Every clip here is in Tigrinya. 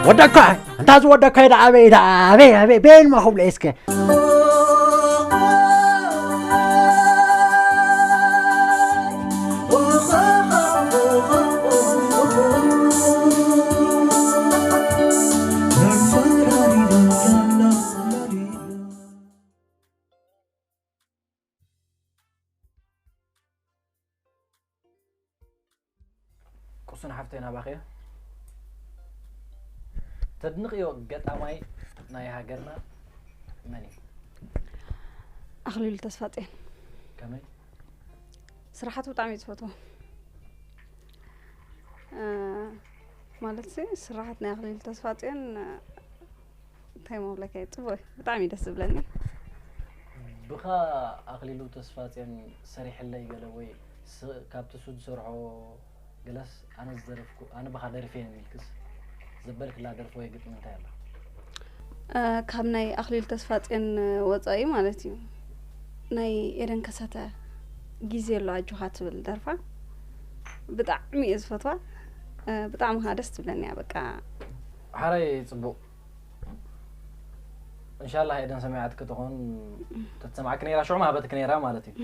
ወደካ እንታ ዝወደካ ኢዳ ኣበይ ኢዳ ኣበይ ኣበይ በይን ማ ክብሎ እስከ ቁሱን ሓፍተይ ናባኸ ተድንቕዮ ገጣማይ ናይ ሃገርና መን እዩ? ኣኽሊሉ ተስፋጽዮን ከመይ? ስራሓቱ ብጣዕሚ እየ ዝፈትዎ። እ፣ ማለት ሲ ስራሓት ናይ ኣኽሊሉ ተስፋጽዮን፣ እ፣ እንታይ መብለካ እዩ? ጽቡቕ እዩ። ብጣዕሚ እዩ ደስ ዝብለኒ። ብኻ ኣኽሊሉ ተስፋጽዮን ሰሪሕለይ ገለ ወይ ስ- ካብቲ እሱ ዝሰርሖ ገለስ ኣነ ዝደረፍኩ ኣነ ብኻ ደሪፈ እየ ኢልክስ ዘበልክላ ደርፊ ወይ ግጥሚ እንታይ ኣሎ? እ፣ ካብ ናይ ኣኽሊሉ ተስፋጽዮን ወጻኢ ማለት እዩ። ናይ ኤደን ከሰተ ግዜ ኣሎ ኣጆኻ ትብል ደርፋ ብጣዕሚ እየ ዝፈትዋ። እ፣ ብጣዕሚ ከዓ ደስ ትብለኒ እያ በቃ። ሓራይ ጽቡቕ እንሻላ ኤደን ሰሚዓትክ ትኾን ተትሰምዓክ ነይራ ሽዑ ምሃበትክ ነይራ ማለት እዩ።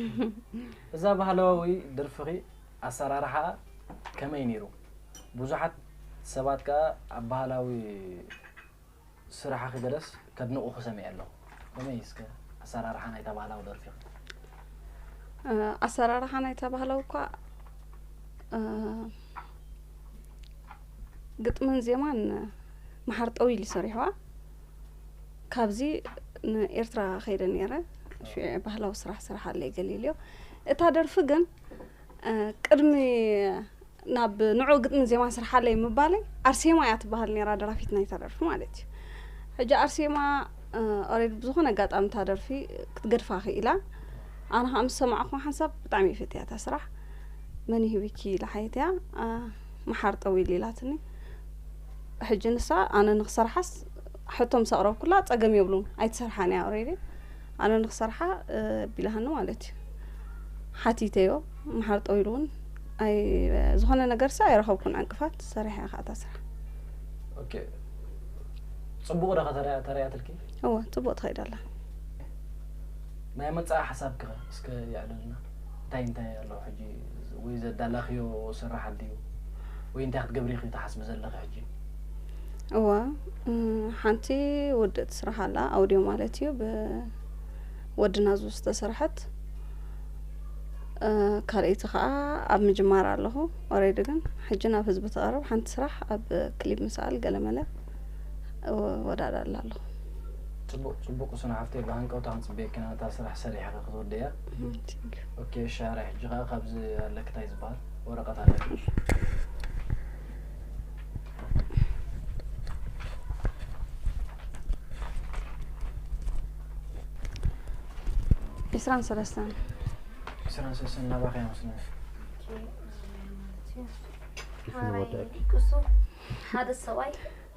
እዛ ባህላዊ ደርፍኺ ኣሰራርሓ ከመይ ነይሩ? ብዙሓት ሰባት ከኣ ኣብ ባህላዊ ስራሕኺ ገለስ ከድንቑኺ ሰሚዐ ኣለኹ። ከመይ እስከ ኣሰራርሓ ናይታ ባህላዊ ደርፊኺ? እ፣ ኣሰራርሓ ናይታ ባህላዊ እኳ እ፣ ግጥምን ዜማን መሓር ጠዊል እዩ ሰሪሕዋ። ካብዚ ንኤርትራ ከይደ ነይረ ሽዑ ባህላዊ ስራሕ ስርሓለይ ገሊልዮ። እታ ደርፊ ግን እ፣ ቅድሚ ናብ ንዑ ግጥምን ዜማን ስርሓለይ ምባለይ ኣርሴማ እያ ትበሃል ነይራ ደራፊት ናይታ ደርፊ ማለት እዩ። ሕጂ ኣርሴማ ኦሬድ ብዝኾነ ኣጋጣሚ እታ ደርፊ ክትገድፋ ክኢላ። ኣነ ከዓ ምስ ሰማዕኹ ሓንሳብ ብጣዕሚ እየ ፈትያ እታ ስራሕ። መን ይህብኪ ኢላ ሓየት እያ ኣ፣ መሓር ጠዊል ኢላትኒ። ሕጂ ንሳ ኣነ ንክሰርሓስ ሕቶ ምስ ኣቕረብኩላ ጸገም የብሉን ኣይትሰርሓን እያ ኦሬዲ። ኣነ ንክሰርሓ እ፣ ቢላሃኒ ማለት እዩ። ሓቲተዮ መሓር ጠዊሉ እውን ኣይ ዝኾነ ነገር ሳ ኣይረኸብኩን ዕንቅፋት ሰሪሐ እየ ከዓ እታ ስራሕ። ኦኬ ጽቡቕ ዶ ከተሪያ ተሪያትልኪ? እወ ጽቡቕ ትኸይድ ኣላ። ናይ መጻኢ ሓሳብኪ ኸ እስከ የዕልልና። እንታይ እንታይ ኣሎ ሕጂ ወይ ዘዳላኽዮ ስራሕ ኣድዩ ወይ እንታይ ክትገብሪ ኢኺ ትሓስቢ ዘለኺ ሕጂ? እወ እ፣ ሓንቲ ውድእቲ ስራሕ ኣላ ኣውድዮ ማለት እዩ ብወዲ ናዙ ዝተሰርሐት እ፣ ካልኣይቲ ከዓ ኣብ ምጅማር ኣለኹ። ኦሬዲ ግን ሕጂ ናብ ህዝቢ ትቐርብ ሓንቲ ስራሕ ኣብ ክሊፕ ምስኣል ገለመለ እወዳዳላ ኣለኹ። ጽቡቕ ጽቡቕ ቁሱን ሓፍተይ ብሃንቀውታ ክንጽበየኪ ኢና ነታ ስራሕ ሰሪሕኺ ክትወደያ። ኦኬ ሻረ ሕጂ ከዓ ካብዚ ኣለኪ እንታይ ዝበሃል ወረቐት ኣለኪ? ዒስራን ሰለስተን ዒስራን ሰለስተን ናባኺ እያ መስለኒ። ሓራይ ቅሱ ሓደ ሰብኣይ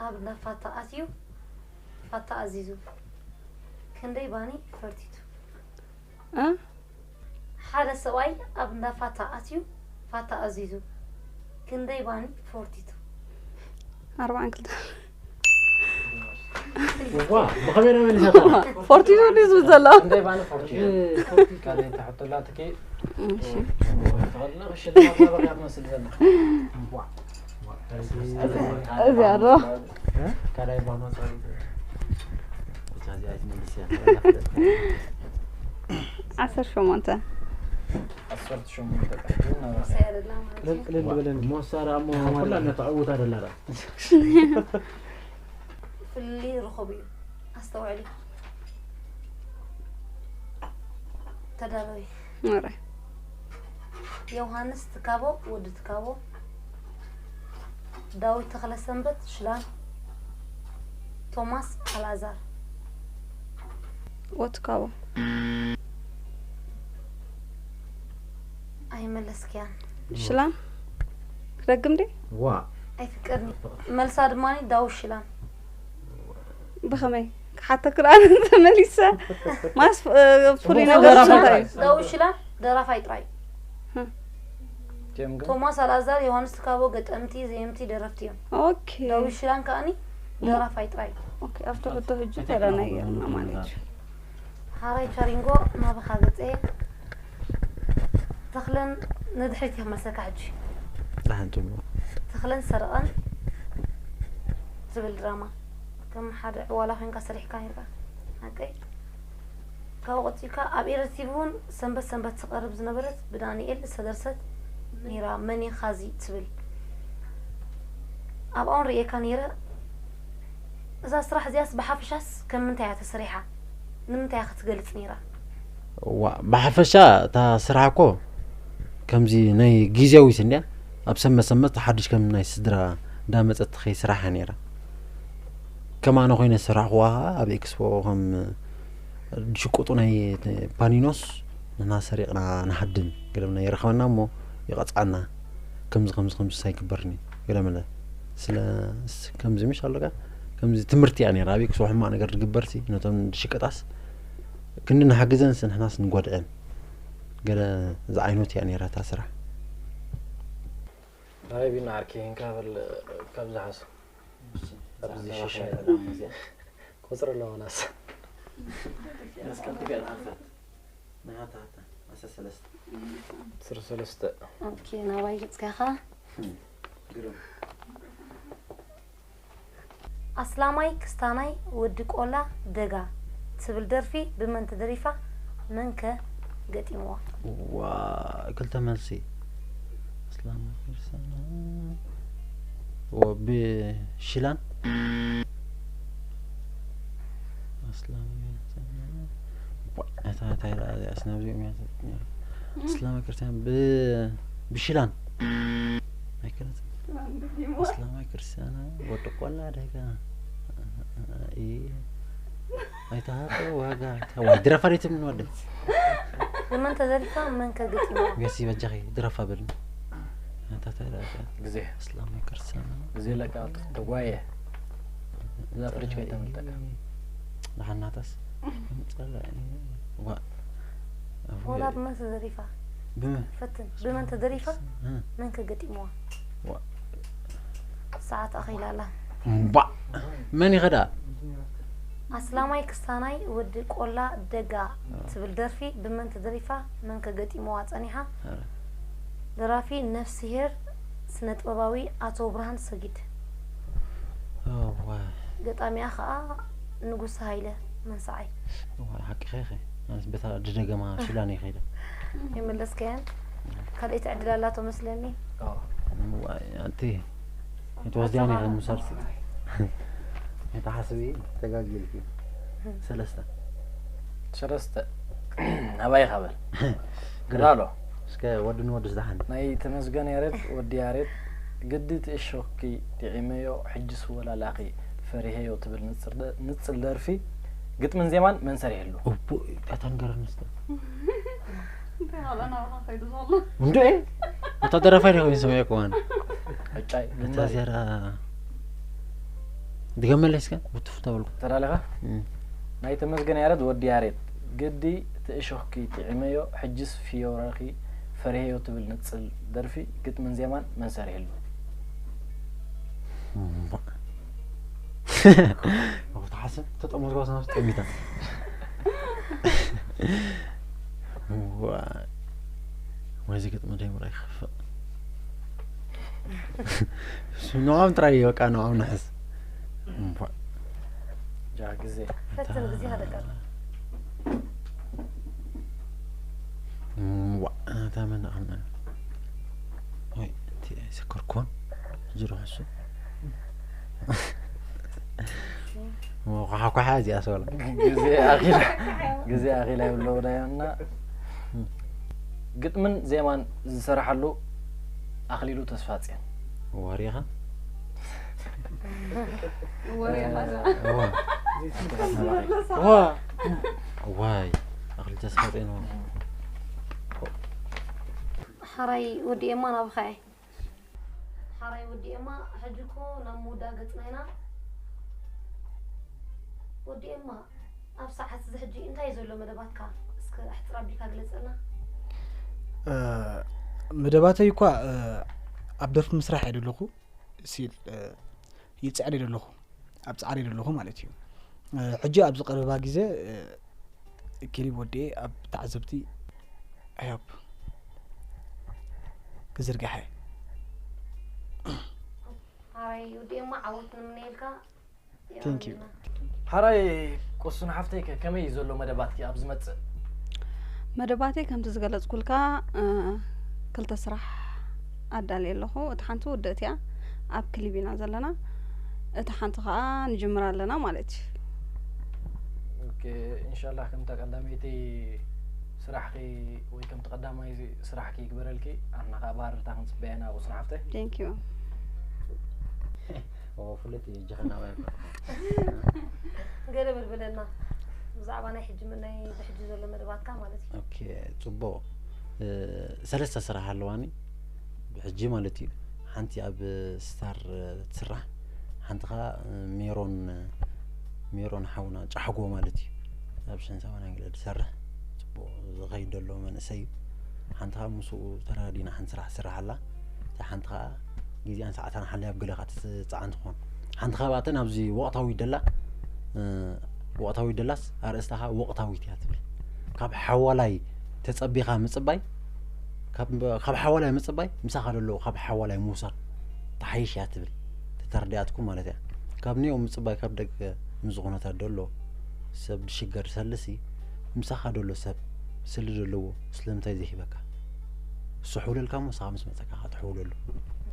ኣብ እንዳ ፋታ ኣትዩ ፋታ ኣዚዙ ክንደይ ባኒ ፈርቲቱ? እ? ሓደ ሰብኣይ ኣብ እንዳ ፋታ ኣትዩ ፋታ ኣዚዙ ክንደይ ባኒ ፈርቲቱ? ኣርባዓን ክልተ ዋ ብኸመይ መሊሳታ ፎርቲቱ ድዩ ዝብል ዘሎ? ክንደይ ባኒ ፈርቲቱ? ካልኣይቲ ሕቶ ኣላትኪ እሺ ተቐድለ ሽልማት ናባኺ እያ ትመስል ዘላ። እዚኣ ዶ ካልኣይ ባኖ ጸሪቱ ዓሰርተ ሸሞንተ ዓሰርተ ሸሞንተ ቅልል ቅልል በለን ሞሳ ደኣ እሞ ኩላ ነተዕውታ ደላላ ፍልልይ ርኸቡ እዩ ኣስተውዕሊ ተዳለዊ ኧረ ዮሃንስ ትካቦ ወዲ ትካቦ ዳዊት ተኽለሰንበት ሽላን ቶማስ ኣልኣዛር ወትካቦ ኣይመለስክያን ሽላን ክደግም ድየ ዋ ኣይፍቀድኒ መልሳ ድማ ዳዊት ሽላን ብኸመይ ክሓተክ ደኣ ተመሊሰ ማስ ፍሉይ ነገር እንታይ እዩ ዳዊት ሽላን ደራፋይ ጥራይ ጀምገ ቶማስ ኣልኣዛር ዮሃንስ ትካቦ ገጠምቲ ዘየምቲ ደረፍቲ እዮም ኦኬ ዳዊት ሽላን ከኣኒ ደራፋይ ጥራይ። ኦኬ፣ ኣብቲ ሕቶ ሕጂ ተረና ጌርና ማለት እዩ። ሓራይ ቻሪንጎ ናባኻ ገጸ። ተኽለን ንድሕሪት ይመሰካ ሕጂ። ደሓን ትብሉ። ተኽለን ሰረቐን ዝብል ድራማ ከም ሓደ ዕዋላ ኮይንካ ሰሪሕካ ነርካ። ሓቀይ? ካብኡ ቀጺልካ ኣብ ኤረ ቲቪ እውን ሰንበት ሰንበት ትቐርብ ዝነበረት ብዳንኤል ዝተደርሰት ነይራ፣ መን እዩ ኻዚ ትብል። ኣብኣ እውን ርእየካ ነይረ። እዛ ስራሕ እዚኣስ ብሓፈሻስ ከም ምንታይ እያ ተሰሪሓ? ንምንታይ እያ ክትገልጽ ነይራ? ዋ ብሓፈሻ እታ ስራሕ እኮ ከምዚ ናይ ግዜያዊት እንድያ። ኣብ ሰንበት ሰንበት ሓድሽ ከም ናይ ስድራ እንዳመጸት ትኸይ ስራሓ ነይራ። ከም ኣነ ኮይነ ዝሰራሕኩዋ ኸዓ ኣብ ኤክስፖ ከም ዝሽቅጡ ናይ ፓኒኖስ ንሕና ሰሪቕና ንሃድም ገለምና ይረኸበና እሞ ይቐጽዓና። ከምዚ ከምዚ ከምዚ ሳይግበርኒ ገለመለ ስለ ከምዚ ምሽ ኣለካ። ከምዚ ትምህርቲ እያ ነይራ። ኣብ ኤክስፖ ሕማቕ ነገር ዝግበርሲ ነቶም ዝሽቀጣስ ክንዲ ንሓግዘንስ ንሕናስ ንጎድዐን። ገለ ዝዓይኖት እያ ነይራ እታ ስራሕ። ራይቢና ዓርኪ እንካበል ካብ ዝሓሱ ኣብዚ ሽሻይ ቁፅሪ ኣለዎ ናስ ስር ሰለስተ ኦኬ ናባይ ገጽካኻ ኣስላማይ ክስታናይ ወዲ ቆላ ደጋ ትብል ደርፊ ብመን ተደሪፋ መንከ ገጢምዋ? ዋ ክልተ መልሲ ኣስላማይ ክስታናይ ብሽላን ኣስላማይ እታ እንታይ ደኣ እዚኣስ ናብዚኦም እያ ዘጥንያ ኣስላማይ ክርስትያን ብ ብሽላን ኣይከለትን ኣስላማይ ክርስትያን ወዲ ቆላ ደጋ ኣይተሃበ ዋጋ ዋይ ድረፋ ደይትብልን ወደ ብመን ተዘሪፋ መን ከገጢሞ ገሲ በጃኺ ድረፋ በልኒ እንታይ እንታይ ደኣ እዚኣ ግዜ ኣስላማይ ክርስትያን ግዜ ለካ ተጓየ እዛ ፍርጅ ከይተመልጠ ደሓናታስ ጸላእ ዋ ወላ ብመን ተዘሪፋ ብመን ፈትን ብመን ተዘሪፋ እ፣ መን ከገጢምዋ ዋ ሰዓት ኣኺላ ኣላ እምባ መን ይኸዳ ኣስላማይ ክስታናይ ወዲ ቆላ ደጋ ትብል ደርፊ ብመን ተደሪፋ መን ከገጢምዋ ጸኒሓ ኧረ፣ ደራፊ ነፍስሄር ስነ ጥበባዊ ኣቶ ብርሃን ሰጊድ እዋ፣ ገጣሚኣ ከዓ ንጉስ ሃይለ መንሰዓይ እዋ፣ ሓቂኸ ኢኸ ኣነስ በታ ድደገማ ሽላን እየ ከይደ የመለስከያን ካልኣይቲ ዕድል ኣላቶ መስለኒ እዋ፣ ኣንቲ ኣይትወስድያን ኢኸ ምሳልሲ ኣይትሓስቢ ተጋጊልኪ ሰለስተ ሰለስተ ኣባይ ኻበል ግዳሎ እስከ ወዲ ንወዲ ዝደሓን ናይ ተመስገን ያሬድ ወዲ ያሬድ ግዲ ትእሾኽኪ ጥዒመዮ ሕጅስ ወላላኺ ፈሪሄዮ ትብል ንጽል ደርፊ ግጥምን ዜማን መን ሰሪሕሉ? እቡ ኣታንገረን እስከ እንታይ ካልኣ ናባኻ ከይዱ ዘሎ እንዶ እታ ደረፋይ ዲኹም ዝሰምዐ ከዋን ዕጫይ እታ ዝያዳ ድገመለይ እስከ ውትፍ ተበልኩ ተዳለኻ እም። ናይ ተመስገን ያሬድ ወዲ ያሬድ ግዲ ትእሾኽኪ ጥዒመዮ ሕጅስ ፍዮራኺ ፈሪሄዮ ትብል ንጽል ደርፊ ግጥምን ዜማን መን ሰሪሕሉ? እምባ። ተሓስብ ተጠመዝጓስ ናብስ ጠሚታ ዋ ወይዚ ግጥሚ ደይ ምርኣይ ክኸፍእ ንዖም ጥራይ እዩ በቃ ንዖም ንሕስ እምባ ጃ ግዜ ፈትን ግዜ ሃደቀ እምባ እታ መን ኣኸና ወይ እቲ ኣይሰከርኩን ሕጂ ዶ ሕሱ ኳሓኳሓ እዚኣ ሰበላ ግዜ ኣኺላ ግዜ ኣኺላ ይብሎ ወዳዮና ግጥምን ዜማን ዝሰራሓሉ ኣኽሊሉ ተስፋጽዮን ወሪኻ ወሬ ሓዛ ዋ ዋ ዋይ ኣኽሊሉ ተስፋጽዮን ዋ ሓራይ ወዲኤማ ናብኻ እየ ሓራይ ወዲኤማ ሕጂ እኮ ናብ ምውዳእ ገጽና ኢና ወዲኤማ ኣብ ሰዓት እዚ ሕጂ እንታይ እዩ ዘሎ መደባትካ እስከ ኣሕጽር ኣቢልካ ግለጸልና መደባተይ እኳ ኣብ ደርፊ ምስራሕ እየ ዘለኹ ሲል ይፅዕር እየ ዘለኹ ኣብ ጻዕሪ ዘለኹ ማለት እዩ። ሕጂ ኣብዚ ቀረባ ግዜ ክሊፕ ወዲኤ ኣብ ተዓዘብቲ ሕያብ ክዝርግሐ። ሓራይ ወዲኤ እሞ ዓወት ንምነየልካ። Thank you። ሓራይ ቁሱን ሓፍተይ ከ ከመይ እዩ ዘሎ መደባትኪ ኣብ ዝመጽእ? መደባተይ ከምቲ ዝገለጽኩልካ ክልተ ስራሕ ኣዳልየ ኣለኹ። እቲ ሓንቲ ውድእቲ እያ፣ ኣብ ክሊብ ኢና ዘለና። እቲ ሓንቲ ከዓ ንጅምር ኣለና ማለት እዩ። ኦኬ፣ ኢንሻላህ ከምታ ቀዳመይቲ ስራሕኪ ወይ ከምቲ ቀዳማይ ስራሕኪ ይግበረልኪ። ኣሕና ከዓ ብሃርድታ ክንፅበያ ኢና ቁሱን ሓፍተይ። Thank you። ፍሉጥ ጀኸናዊ ገለ በልበለና ብዛዕባ ናይ ሕጂ ናይ ብሕጂ ዘሎ መደባትካ ማለት እዩ። ኦኬ፣ ፅቡቕ። ሰለስተ ስራሕ ኣለዋኒ ብሕጂ ማለት እዩ። ሓንቲ ኣብ ስታር ትስራሕ፣ ሓንቲ ከዓ ሜሮን ሜሮን ሓውና ጫሕጎ ማለት እዩ። ኣብ ሸንሳዋን ኣንግለ ዝሰርሕ ፅቡቕ ዝኸይድ ዘሎ መንእሰይ እዩ። ሓንቲ ከዓ ምስኡ ተራዲና ሓንቲ ስራሕ ትስራሕ ኣላ። እታ ሓንቲ ከዓ ግዜኣን ሰዓታን ሓልያ ኣብ ገለ ከዓ ትፅዓን ትኾን። ሓንቲ ካብኣተን ኣብዚ ወቕታዊ ደላ ወቕታዊ ደላስ ኣርእስታ ከዓ ወቕታዊት እያ ትብል። ካብ ሓዋላይ ተፀቢኻ ምፅባይ ካብ ሓዋላይ ምፅባይ ምሳኻ ዘሎ ካብ ሓዋላይ ምውሳድ ተሓይሽ እያ ትብል። ተተረዲኣትኩም ማለት እያ። ካብ ኒኦ ምፅባይ ካብ ደገ ምዚ ኩነታት ደሎ ሰብ ድሽገር ሰልሲ ምሳኻ ደሎ ሰብ ስሊ ዘለዎ ስለምንታይ ዘይሂበካ? እሱ ሕውለልካ እሞ ንስኻ ምስ መጸካ ኸዓ ትሕውለሉ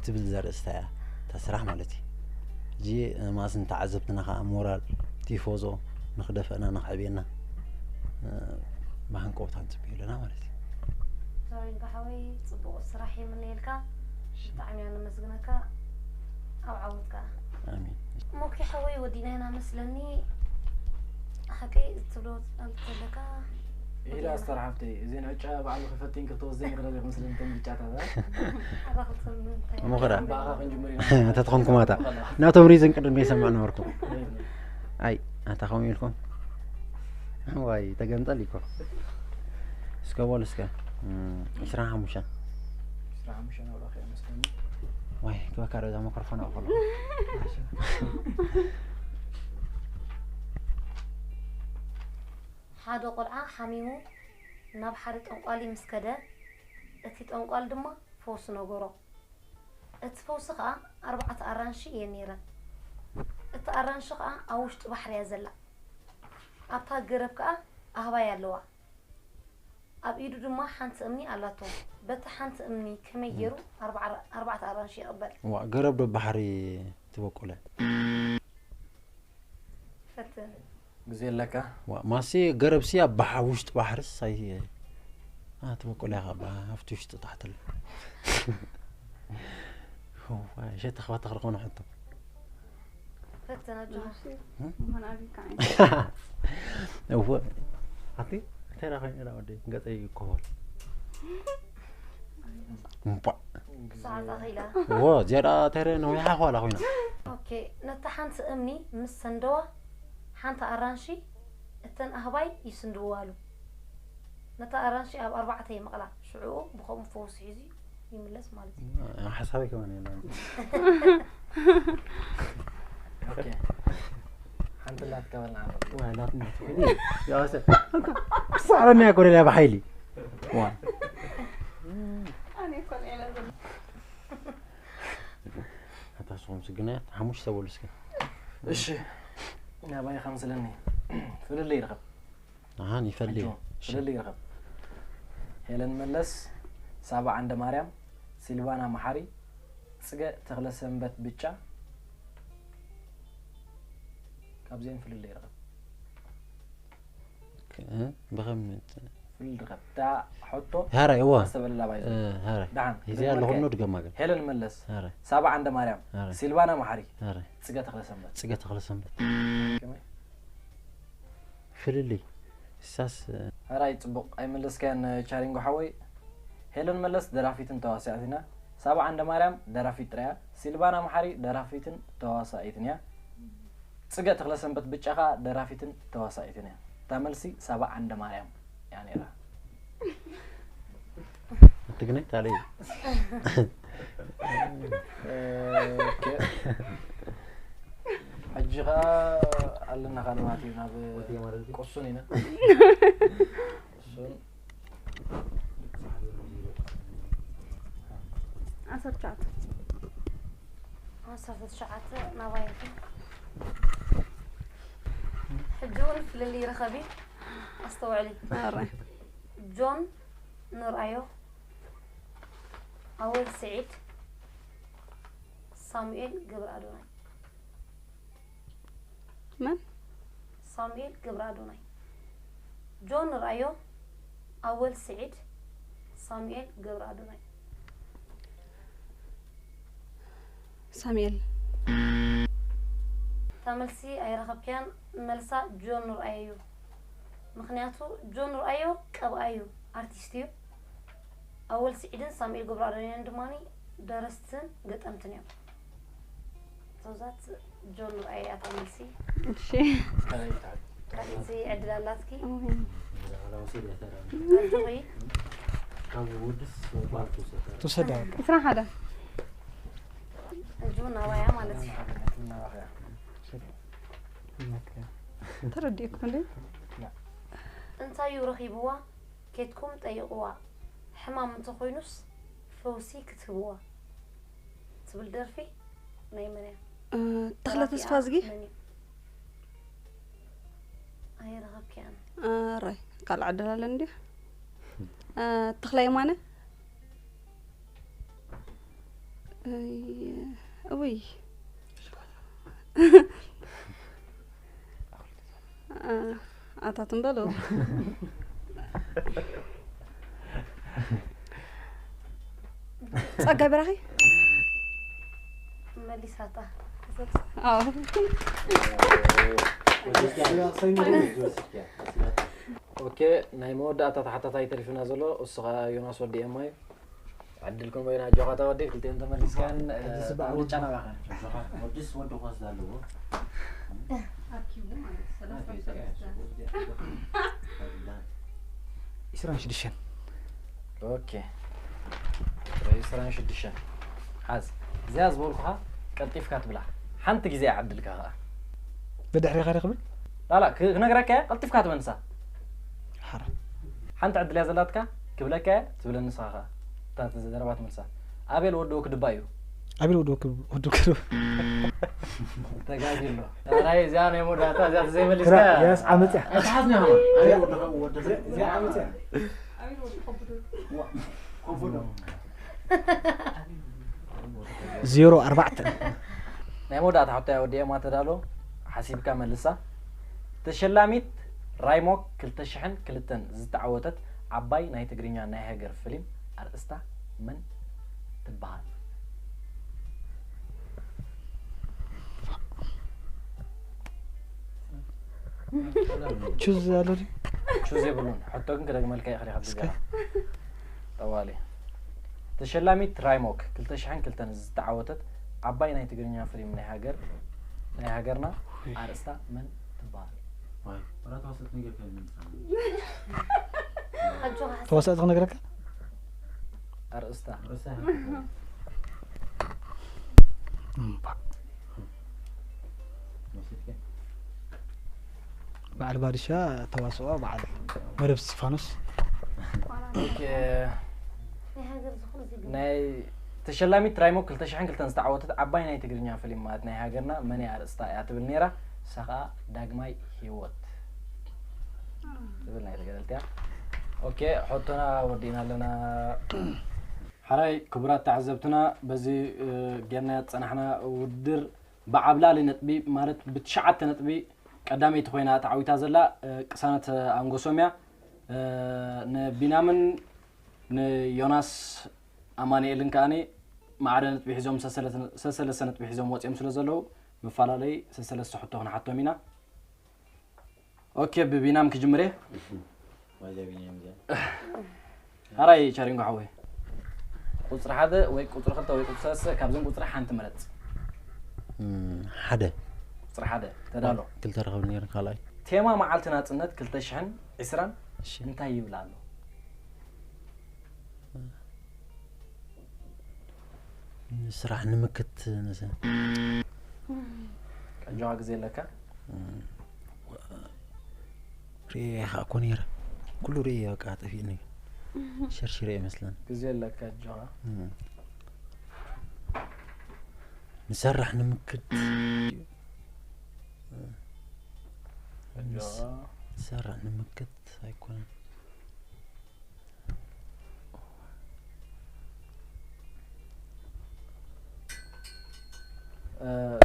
ትብል ዘርእስታ እያ እታ ስራሕ ማለት እዩ። ሕጂ ማእስ ንተዓዘብትና ኸዓ ሞራል ቲፎዞ ንኽደፈእና ንኽዕብየና ብሃንቀውታ ንጽበዮ ኣለና ማለት እዩ። ዛሪንካ ሓወይ ጽቡቕ ስራሕ የምነየልካ። ብጣዕሚ እያ ነመስግነካ። ኣብ ዓወት ከኣ። ኣሜን። ሞኪ ሓወይ ወዲና ኢና መስለኒ። ሓቂ ትብሎ ዘለካ ኢዳ ኣስተር ሓፍተይ እዘን ዕጫ ባዕሉ ክፈቲን ክትወስደን ይኽእል ይመስለኒ እተን ብጫታት። ምኽራ። ባኻ ክንጅምር ኢና። እንተ ትኾንኩም ኣታ ናቶም ሪዝን ቅድም ከይሰማዕ ነበርኩም። ኣይ ኣታ ከምኡ ኢልኩም ዋይ ተገምጠል ኢልኩም። እስከ በሉ እስከ እም፣ ዕስራን ሓሙሽተን ዕስራን ሓሙሽተን ኣውራኺ እያ መስለኒ። ዋይ ክበካ ዶ እዛ መክሮፎን ኣቕፈሎ። ሓደ ቆልዓ ሓሚሙ ናብ ሓደ ጠንቋሊ ምስ ከደ፣ እቲ ጠንቋል ድማ ፈውሲ ነገሮ። እቲ ፈውሲ ኸኣ ኣርባዕተ ኣራንሺ እየን ነይረን። እታ ኣራንሺ ኸኣ ኣብ ውሽጢ ባሕሪ እያ ዘላ። ኣብታ ገረብ ከኣ ኣህባይ ኣለዋ። ኣብ ኢዱ ድማ ሓንቲ እምኒ ኣላቶ። በታ ሓንቲ እምኒ ከመይ ገይሩ ኣርባዓ- ኣርባዕተ ኣራንሺ ይቕበል? ዋ ገረብ ዶ ባሕሪ ትበቁለ? ፈትን። ግዜ ኣለካ። ዋ ማሲ ገረብ ሲ ኣብ ባሓ ውሽጢ ባሕርስ ኣይ ኣ ትበቁለ ኢኻ ባ ኣብቲ ውሽጢ ታሕቲ ኣሎ። ዋ ሸተ ክባታ ክኾነ ሕቶ። ፈትን ኣጆኻ። ምዃን ኣብካ እወ ኣቲ እንታይ ዳ ኮይነ ዳ ወደይ ገጸይ ይኮሆል። እምቧ ሰዓት ኣኺላ። እወ እዚኣ ዳ ተረ ነዊሓ ኳላ ኮይና። ኦኬ፣ ነታ ሓንቲ እምኒ ምስ ሰንደዋ፣ ሓንቲ ኣራንሺ እተን ኣህባይ ይስንድውዋሉ። ነታ ኣራንሺ ኣብ ኣርባዕተ ይመቕላ። ሽዑኡ ብኸምኡ ፈውሲ ሒዙ ይምለስ ማለት እዩ። ሓሳበይ ከማን የለን። ኦኬ። ሓንቲ እንዳትቀበልና ዋላት ናት ያሰ ክሳዕረኒ ያኮነ ያ ብሓይሊ ዋ ኣነ እኮ ንዕላ ዘሎ ኣታ ስኹም ስግናያት ሓሙሽተ በሉ እስከ እሺ። ናባይ ከምስለኒ ፍልልይ ይርኸብ። ኣሃን ይፈልዩ ሕጂ ፍልልይ ይርኸብ። ሄለን መለስ፣ ሳባ ዓንደ ማርያም፣ ሲልቫና መሓሪ፣ ጽገ ተኽለሰንበት ብጫ። ካብዚአን ፍልልይ ይርኸብ። ብኸም ፍልልይ ይርኸብ። እታ ሕቶ ሃራይ እዋ ኣስተበለላ ባይዞ። ሃራይ ደሓን እዚኣ ኣለኹም ዶ ድገማ ግን ሄለን መለስ፣ ሃራይ ሳባ ዓንደ ማርያም፣ ሃራይ ሲልቫና መሓሪ፣ ሃራይ ጽገ ተኽለሰንበት። ጽገ ተኽለሰንበት ከመይ? ፍልልይ እሳስ ሕራይ ጽቡቕ ኣይመለስካያን ቻሪንጎ ሓወይ። ሄለን መለስ ደራፊትን ተዋሳኢትን እያ። ሳባ ዓንደ ማርያም ደራፊት ጥራይ እያ። ሲልቫና መሓሪ ደራፊትን ተዋሳኢትን እያ። ጽገ ተኽለሰንበት ብጫ ኸኣ ደራፊትን ተዋሳኢትን እያ። እታ መልሲ ሳባ ዓንደ ማርያም እያ ነይራ። ትግነ ታለይ ኦኬ። ሕጂ ሕጂ ኸዓ ኣለና ኸዓ ማለት እዩ ናብ ቁሱን ኢና። ቁሱን ዓሰርተ ትሽዓተ። ዓሰርተ ትሽዓተ ናባይ። ሕጂ እውን ፍልልይ ርኸቢ። ኣስተውዕሊ። ኣረ ጆን ንርኣዮ። ኣወል ስዒድ። ሳሙኤል ገብረ ኣዶናይ። መን? ሳሙኤል ገብረ ኣዶናይ። ጆን ንርኣዮ። ኣወል ስዒድ። ሳሙኤል ገብረ ኣዶናይ። ሳሙኤል። እታ መልሲ ኣይረኸብክያን። መልሳ ጆን ንርኣዮ እዩ። ምኽንያቱ ጆን ንርኣዮ ቀብኣይ እዩ፣ ኣርቲስት እዩ። ኣወል ስዒድን ሳሙኤል ገብረኣዶናይን ድማ ደረስትን ገጠምትን እዮም። ተውዛት ጆን ንርኣዮ እያ እታ መልሲ። እሺ። ካልእቲ ዕድል ኣላትኪ። እውይ። ኣጆኺ። ካብ ወድስ ባል ትውሰድ። ትውሰዳ በቃ። ዕስራን ሓደን። ሕጂ እውን ናባያ ማለት እዩ። ተረዲእኩም እንዴ? እንታይ እዩ ረኺብዋ? ኬድኩም ጠይቕዋ። ሕማም እንተኾይኑስ ፈውሲ ክትህብዋ። ትብል ደርፊ ናይ መን እያ? እ፣ ተኽለ ተስፋ ዝጊ? መን እዩ? ኣይረኸብክያን። ኣራይ ካልእ ዕድል ኣለኒ ድዩ? እ፣ ተኽለ የማነ? እይ፣ እውይ። እ፣ ኣታ ትም በሉ። ጸጋይ በራኺ? መሊሳታ። ኣዎ። ኦኬ፣ ናይ መወዳእታ ተሓታታይ ተሪፉና ዘሎ እሱ ኸዓ ዮናስ ወዲ ኤማ እዩ። ዕድልኩም በይና ኣጆኻ ተወዲ፣ ክልቲኦም ተመሊስካን። ሕጂ ስባዕ ኣብ ወዲ። ጫና ባኻ። ወድስ ወዲ ኾስ ኣለዎ። ኣኪቡ ማለት ሰላሳ ሰለስተ። ዒስራን ሽዱሽተን። ኦኬ፣ ዒስራን ሽዱሽተን። ሓዝ እዚኣ ዝበልኩኻ ቀልጢፍካ ትብላ። ሓንቲ ግዜ ይዓድልካ ኸዓ። ብድሕሪኻ ዶ ክብል? ላላ ክ- ክነግረካ እየ፣ ቀልጢፍካ ትመልሳ። ሓራ። ሓንቲ ዕድል እያ ዘላትካ፣ ክብለካ እየ፣ ትብለኒ ንስኻ ኸዓ። እታ ዘረባ ትመልሳ። ኣቤል ወዲ ወክድባ እዩ። ኣቤል ወዲ ወክብ-፣ ወዲ ወክብ-፣ ተጋጊ ኣሎ። ራይ እዚኣ ናይ መወዳእታ እዚኣ ተዘይመሊስካ። ክራ-፣ ያስ ዓመት እያ። ኣይትሓዝኒ ኸማ። ኣቤል ወዲ ኸ-፣ ወዲ ኸ-፣ እዚኣ ዓመት እያ። ኣቤል ወዲ ከብዱ። ከብዱ። ዜሮ ኣርባዕተ። ናይ መወዳእታ ሕቶ እያ ወዲኤ ማተዳሎ፣ ሓሲብካ መልሳ። ተሸላሚት ራይሞክ ክልተ ሽሕን ክልተን ዝተዓወተት ዓባይ ናይ ትግርኛ ናይ ሃገር ፍሊም ኣርእስታ መን ትበሃል? ቹዝ ኣሎ ድዩ? ቹዝ የብሉን። ሕቶ ግን ክደግመልካ ይኽእል ካብ እስከ። ግዜና። ጠዋሊ። ተሸላሚት ራይሞክ ክልተ ሽሕን ክልተን ዝተዓወተት ዓባይ ናይ ትግርኛ ፍሊም ናይ ሃገር፣ ናይ ሃገርና ኣርእስታ መን ትበሃል? ዋይ፣ ወላ ተዋሰት ነገር ከይመልሳ። ኣጆኻ ሓሰብ። ተዋሳእቲ ክነግረካ? ኣርእስታ። ርእሳ እምባ። ወሲድከ? በዓል ባድሻ ተዋስኦ በዓል መደብ እስጢፋኖስ። ኦኬ። ናይ ሃገር ዝኾነ ዜግነት። ናይ ተሸላሚት ራይሞክ ክልተ ሽሕን ክልተን ዝተዓወተት ዓባይ ናይ ትግርኛ ፍሊም ማለት ናይ ሃገርና መን እያ ኣርእስታ እያ ትብል ነይራ። ንሳ ኸዓ ዳግማይ ህይወት ትብል ናይ ተጋደልቲ እያ። ኦኬ፣ ሕቶና ወዲእና ኣለና። ሓራይ ክቡራት ተዓዘብትና፣ በዚ እ፣ ጌርናዮ ዝጸናሕና ውድድር ብዓብላሊ ነጥቢ ማለት ብትሽዓተ ነጥቢ ቀዳመይቲ ኮይና ተዓዊታ ዘላ እ፣ ቅሳነት ኣንጎሶም እያ። እ፣ ንቢናምን ንዮናስ ኣማኑኤልን ከኣኒ ማዕረ ነጥቢ ሒዞም ሰሰለስተ ነጥቢ ሒዞም ወፂኦም ስለ ዘለዉ መፈላለይ ሰሰለስተ ሕቶ ክንሓቶም ኢና። ኦኬ፣ ብቢናም ክጅምር እየ። ዋዛ ቢንያም እዚኣ። ሓራይ ቻሪንጎ ሓወይ፣ ቁፅሪ ሓደ ወይ ቁፅሪ ክልተ ወይ ቁፅሪ ሰለስተ ካብዘን ቁፅሪ ሓንቲ ምረፅ። እም፣ ሓደ። ቁፅሪ ሓደ ተዳሎ። ክልተ ረኸብ ነይሩ ካልኣይ። ቴማ መዓልቲ ናፅነት ክልተ ሽሕን ዕስራን እሺ። እንታይ ይብል ኣሎ? ስራሕ ንምክት ንሰ ኣጆኻ ግዜ ኣለካ። ርኤ ይሓእኮ ነይረ። ኩሉ ርኤ በቃ ጠፊእኒ። ሸርሽረ ይመስለን። ግዜ ኣለካ ኣጆኻ። ንሰርሕ ንምክት ኣጆኻ። ንሰርሕ ንምክት ኣይኮነን።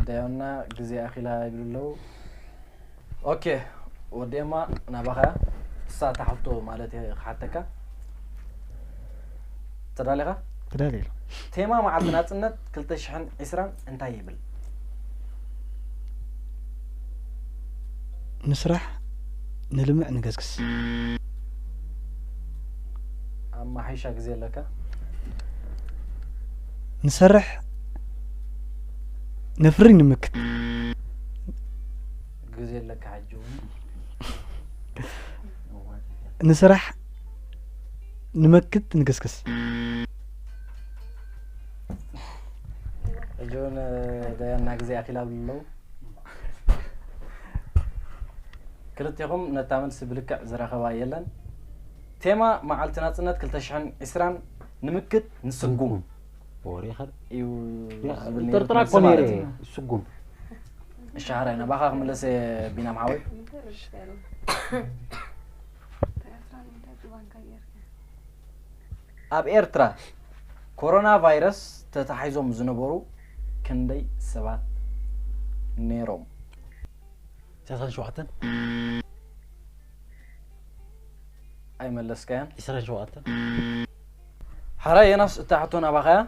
ዳዮና ግዜ ኣኺላ ይብሉ ኣለዉ። ኦኬ ወዲ ኤማ ናባኻ እሳ እታ ሕቶ ማለት እየ ክሓተካ። ተዳሊኻ? ተዳልየ ኣለኹ። ቴማ መዓልቲ ናጽነት ክልተ ሽሕን ዕስራን እንታይ ይብል? ንስራሕ ንልምዕ ንገስግስ። ኣማሓይሻ ግዜ ኣለካ። ንሰርሕ ነፍሪ ንምክት። ግዜ ኣለካ ሕጂ እውን። ንስራሕ ንመክት ንገስግስ። ሕጂ እውን ዳያና ግዜ ኣኺላ ብሉ ኣለዉ። ክልቴኹም ነታ መልሲ ብልክዕ ዝረኸባ የለን። ቴማ መዓልቲ ናጽነት ክልተ ሽሕን ዕስራን ንምክት ንስጉም ወሬ ኸ እዩ ዝብል ነይሩ ጥርጥራ መልሲ እኮ ነይረ ማለት እዩ። ስጉም እሺ ሓራይ ናባኻ ክምለስ እየ ቢናም ሓወይ። ኣብ ኤርትራ ኮሮና ቫይረስ ተታሒዞም ዝነበሩ ክንደይ ሰባት ነይሮም? ሰላሳን ሸውዓተን ኣይመለስካያን። ዕስራን ሸውዓተን ሓራይ የናስ እታ ሕቶ ናባኻያ።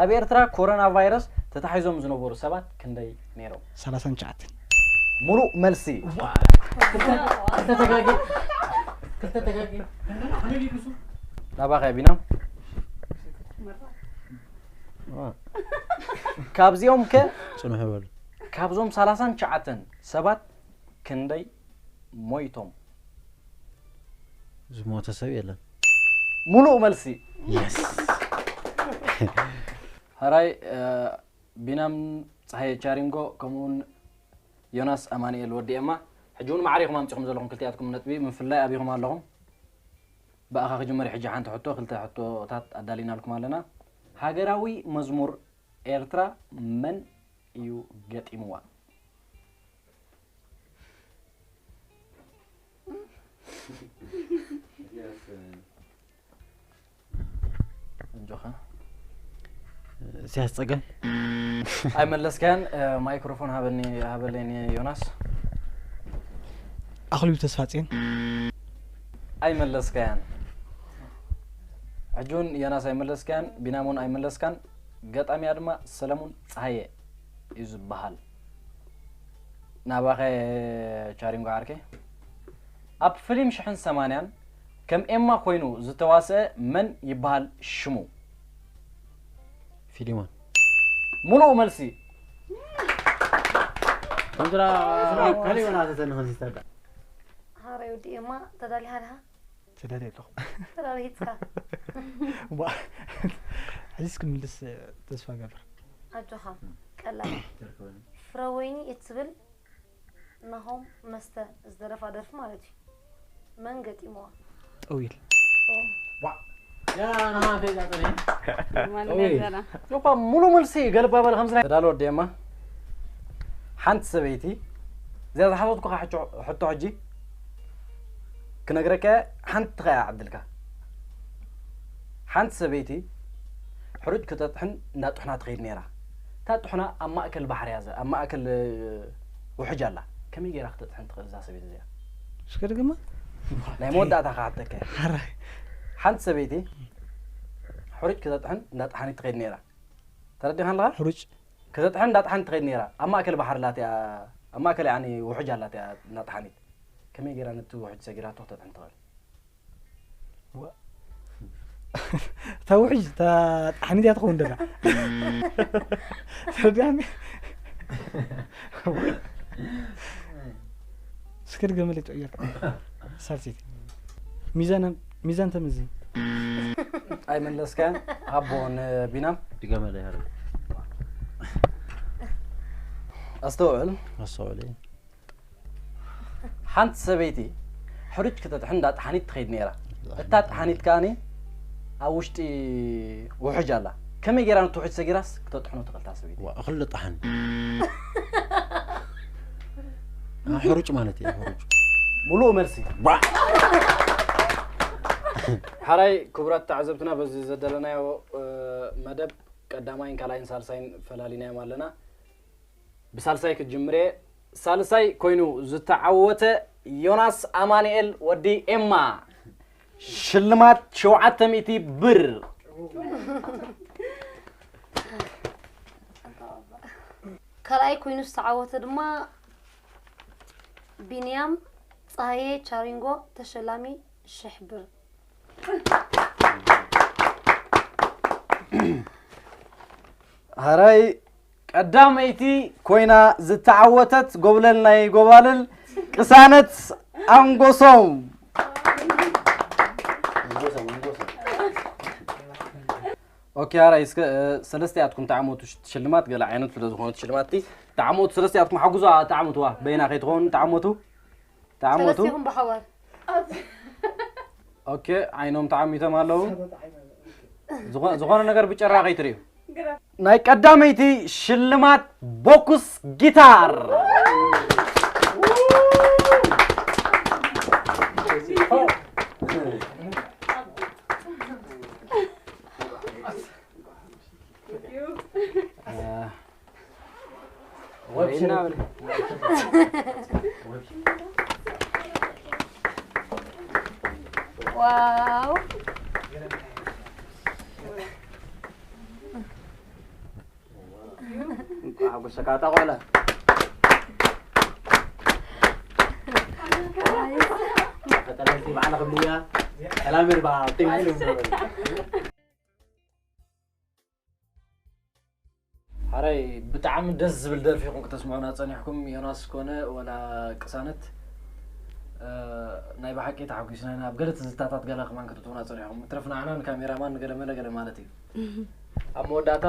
ኣብ ኤርትራ ኮሮና ቫይረስ ተታሒዞም ዝነበሩ ሰባት ክንደይ ነይሮም? ሰላሳን ትሽዓተን ሙሉእ መልሲ። ናባኻያ ቢናም። ካብዚኦም ከ ጽንሑ በሉ ካብዞም ሰላሳን ትሽዓተን ሰባት ክንደይ ሞይቶም? ዝሞተ ሰብ የለን ሙሉእ መልሲ። የስ ሕራይ ቢናም ጸሃየ ቻሪንጎ ከምኡውን ዮናስ ኣማንኤል ወዲ ኤማ። ሕጂ እውን ማዕሪኹም ኣምጺኹም ዘለኹም ክልቲኣትኩም ነጥቢ ምፍላይ ኣቢኹም ኣለኹም። ብኣኻ ክጅመር ሕጂ ሓንቲ ሕቶ ክልተ ሕቶታት ኣዳሊናልኩም ኣለና። ሃገራዊ መዝሙር ኤርትራ መን እዩ ገጢምዋ? ኣጆኻ። ኢሳያስ ጸጋይ ኣይመለስካያን። ማይክሮፎን ሃበኒ ሃበለኒ ዮናስ። ኣኽሊሉ ተስፋጽዮን ኣይመለስካያን። ሕጂ እውን ዮናስ ኣይመለስካያን፣ ቢናም እውን ኣይመለስካን። ገጣሚያ ድማ ሰለሙን ጸሃየ እዩ ዝበሃል። ናባኸ ቻሪንጎ ዓርከይ። ኣብ ፍሊም ሽሕን ሰማንያን ከም ኤማ ኮይኑ ዝተዋስአ መን ይበሃል ሽሙ? ፊሊሞን ሙሉእ መልሲ። ኮንትራ ካልእ ይሆን ኣተተን ኸዚ ተዳ ሃረይ ወዲ ኤማ ተዳሊኻ ዲኻ? ተዳልየ ኣለኹ። ተዳሊኻ ሂፅካ። ዋ፣ ሕዚስ ክምልስ ተስፋ ገብር። ኣጆኻ ቀላል። ፍረወይኒ እትብል ናሆም መስተ ዝደረፋ ደርፊ ማለት እዩ። መን ገጢምዋ? ጠዊል። ኦም። ያ ናሃ ተይዛ ጠሪ ማን ኦይ። ዘራ እኳ ሙሉ መልሲ ገልባ በል ከምዚ ናይ ተዳሎ ወዲ ኤማ ሓንቲ ሰበይቲ እዚኣ ዝሓተትኩኻ ሕቶ ሕጂ ክነግረካ ሓንቲ ኸያ ዕድልካ ሓንቲ ሰበይቲ ሕሩጭ ክተጥሕን እንዳ ጥሕና ትኸይድ ነይራ። እታ ጥሕና ኣብ ማእከል ባሕሪ እያ ዘ ኣብ ማእከል ውሕጅ ኣላ። ከመይ ገይራ ክተጥሕን ትኽእል እዛ ሰበይቲ እዚኣ? እስከ ድገማ። ናይ መወዳእታ ክሓተካ እየ። ሓራይ ሓንቲ ሰበይቲ ሕሩጭ ክተጥሕን እንዳ ጠሓኒት ትኸይድ ነይራ። ተረዲኻ ኣለኻ? ሕሩጭ ክተጥሕን እንዳ ጠሓኒት ትኸይድ ነይራ። ኣብ ማእከል ባሕሪ ኣላትያ ኣብ ማእከል ያኒ ውሕጅ ኣላትያ እንዳ ጠሓኒት። ከመይ ገይራ ነቲ ውሕጅ ሰጊራቶ ክተጥሕን ትኽእል? እታ ውሕጅ እታ ጣሕኒት እያ ትኸውን ደላ። ተረዲኣኒ። እስከ ድገመለይ ጥዑየር ሳልሲት ሚዛን ሚዛን ተምዝን። ኣይመለስካን ኣቦ ንቢናም ድገመለይ ሃረ ኣስተውዕል። ኣስተውዕሊ። ሓንቲ ሰበይቲ ሕሩጭ ክተጥሕን እንዳ ጠሓኒት ትኸይድ ነይራ። እታ ጠሓኒት ከኣኒ ኣብ ውሽጢ ውሕጅ ኣላ። ከመይ ገይራ ነቲ ውሕጅ ሰጊራስ ክተጥሕኖ ትኽእል እታ ሰበይቲ? ዋ እኽሊ ጠሓን። ሕሩጭ ማለት እዩ ሕሩጭ። ሙሉእ መልሲ። ሓራይ ክቡራት ተዓዘብትና በዚ ዘደለናዮ መደብ ቀዳማይን ካልኣይን ሳልሳይን ፈላሊናዮም ኣለና። ብሳልሳይ ክጅምር እየ። ሳልሳይ ኮይኑ ዝተዓወተ ዮናስ ኣማንኤል ወዲ ኤማ ሽልማት ሸውዓተ ሚእቲ ብር። ካልኣይ ኮይኑ ዝተዓወተ ድማ ቢንያም ፀሃየ ቻሪንጎ ተሸላሚ ሽሕ ብር። ሃራይ ቀዳመይቲ ኮይና ዝተዓወተት ጎብለል ናይ ጎባልል ቅሳነት ኣንጎሶም። ኦኬ፣ ሃራይ እስከ ሰለስቲኣትኩም ተዓመቱ ሽልማት ገለ ዓይነት ስለ ዝኾነት ሽልማት ተዓመቱ፣ ሰለስቲኣትኩም ሓጉዛ ተዓመቱዋ በይና ከይትኸውን ተዓመቱ። ተዓመቱ። ሰለስቲኹም ብሓባር። ኦኬ፣ ዓይኖም ተዓሚቶም ኣለዉ። ዝኾነ ነገር ብጨራ ከይትርእዩ። ናይ ቀዳመይቲ ሽልማት ቦኩስ ጊታር። ዋው እንኳዕ ሓጎሰካ ኣታ ቆላ። ፈጠረልቲ ባዕላ ክብልያ ሰላም ይርባ። ሓራይ ብጣዕሚ ደስ ዝብል ደርፊ ኢኹም ክተስምዑና ጸኒሕኩም። ዮናስ ኮነ ወላ ቅሳነት ናይ ብሓቂ ተሓጒስና ኢና። ኣብ ገለ ትዝታታት ገለ ከማን ክትእትውና ጸኒሕኩም። ትረፍ ንዓና ንካሜራማን ንገለ መለ ገለ ማለት እዩ። ኣብ መወዳእታ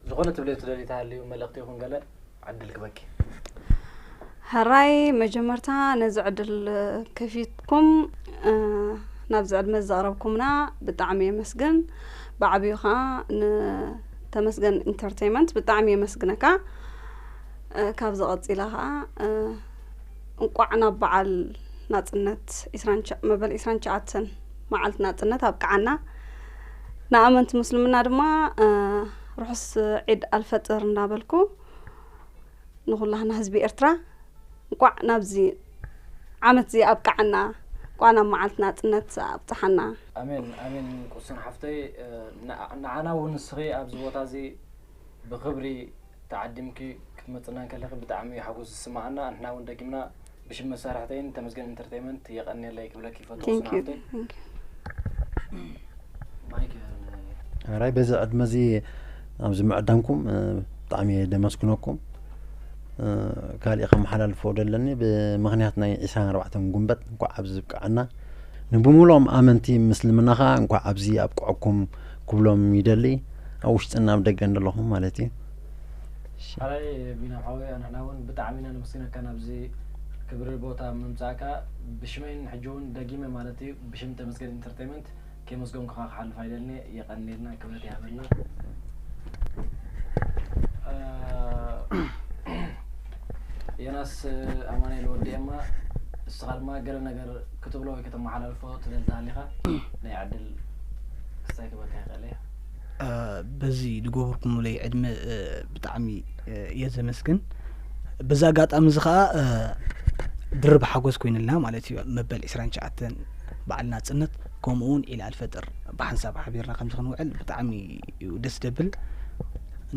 ዝኾነ ትብልዮ ትደልዩ ተሃልዩ መልእኽቲ ይኹን ገለ ዕድል ክበኪ። ሕራይ መጀመርታ ነዚ ዕድል ከፊትኩም ናብዚ ዕድመ ዘቕረብኩምና ብጣዕሚ የመስግን። ብዓብዩ ከዓ ንተመስገን ኢንተርቴይመንት ብጣዕሚ የመስግነካ። ካብዚ ቀፂለ ከዓ እንቋዕ ናብ በዓል ናፅነት መበል ዒስራን ትሽዓተን መዓልቲ ናፅነት ኣብቅዓና። ንኣመንቲ ሙስልምና ድማ ርሑስ ዒድ ኣልፈጥር እንዳበልኩ ንኹላህና ህዝቢ ኤርትራ እንቋዕ ናብዚ ዓመት እዚ ኣብቅዓና፣ እንቋዕ ናብ መዓልቲ ናጽነት ኣብጽሓና። ኣሜን ኣሜን። ቅሱን ሓፍተይ ንዓና እውን ንስኺ ኣብዚ ቦታ እዚ ብኽብሪ ተዓዲምኪ ክትመጽና እንከለኺ ብጣዕሚ እዩ ሓጎስ ዝስምዓና። ንሕና እውን ደጊምና ብሽም መሳርሕተይን ተመስገን ኢንተርቴይመንት የቐንየለይ ክብለኪ ይፈቱ ቅሱን ሓፍተይ። ኣራይ በዚ ዕድመ እዚ ኣብዚ ምዕዳምኩም ብጣዕሚ እየ ደመስግነኩም። ካሊእ ከመሓላልፎ ደለኒ ብምኽንያት ናይ ዒስራን ኣርባዕተን ጉንበት እንኳዕ ኣብዚ ብቅዓና፣ ንብሙሉኦም ኣመንቲ ምስልምና ከዓ እንኳዕ ኣብዚ ኣብቅዐኩም ክብሎም ይደሊ፣ ኣብ ውሽጥን ኣብ ደገን ዘለኹም ማለት እዩ። ሓራይ ቢናም ሓወይ ንሕና እውን ብጣዕሚ ኢና ነመስግነካ ናብዚ ክብሪ ቦታ ምምፃእካ። ብሽመይን ሕጂ እውን ደጊመ ማለት እዩ ብሽም ተመስገን ኢንተርቴይመንት ከየመስገንኩኻ ክሓልፍ ኣይደልን እየ። የቐንየልና፣ ክብረት ይሃበልና። ዮናስ ኣማኑኤል ወዲ ኤማ፣ ንስኻ ድማ ገለ ነገር ክትብሎ ወይ ከተመሓላልፎ ትደሊ ተሃሊኻ ናይ ዕድል ክስታይ ክበካ ይኽእል እየ። በዚ ዝገበርኩምለይ ዕድመ ብጣዕሚ እየ ዘመስግን። በዚ ኣጋጣሚ እዚ ከዓ ድርብ ሓጎስ ኮይኑልና ማለት እዩ። መበል ዒስራን ትሽዓተን በዓል ናጽነት ከምኡ እውን ዒድ ኣልፈጥር ብሓንሳብ ሓቢርና ከምዚ ክንውዕል ብጣዕሚ እዩ ደስ ደብል።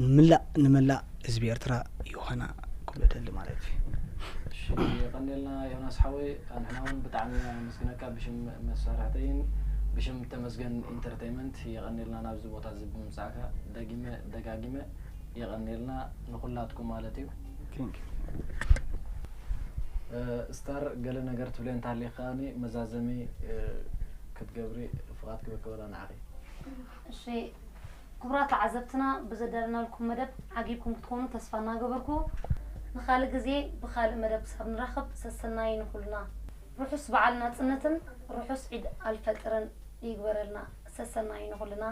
ንምላእ ንመላእ ህዝቢ ኤርትራ ዮሃና ክብሎ ደሊ ማለት እዩ። እሺ፣ የቐንየልና ዮናስ ሓወይ፣ ንሕና እውን ብጣዕሚ ኢና ነመስግነካ ብሽም መሳርሕተይን ብሽም ተመስገን ኢንተርቴይመንት የቐንየልና ናብዚ ቦታ እዚ ብምምጻእካ ደጊመ ደጋጊመ የቐንየልና ንኹላትኩም ማለት እዩ። Thank you። ስታር ገለ ነገር ትብልዮ እንተሃልዩ ከኣኒ መዛዘሚ ክትገብሪ ፍቓድ ክበኪ ወላ ንዓኺ። እሺ ክቡራት ተዓዘብትና ብዘዳለናልኩም መደብ ዓጊብኩም ክትኮኑ ተስፋ እናገበርኩ ንኻልእ ግዜ ብኻልእ መደብ ክሳብ ንራኸብ ሰሰናዩ ንኹልና። ርሑስ በዓል ናጽነትን ርሑስ ዒድ ኣልፈጥርን ይግበረልና። ሰሰናዩ ንኹልና።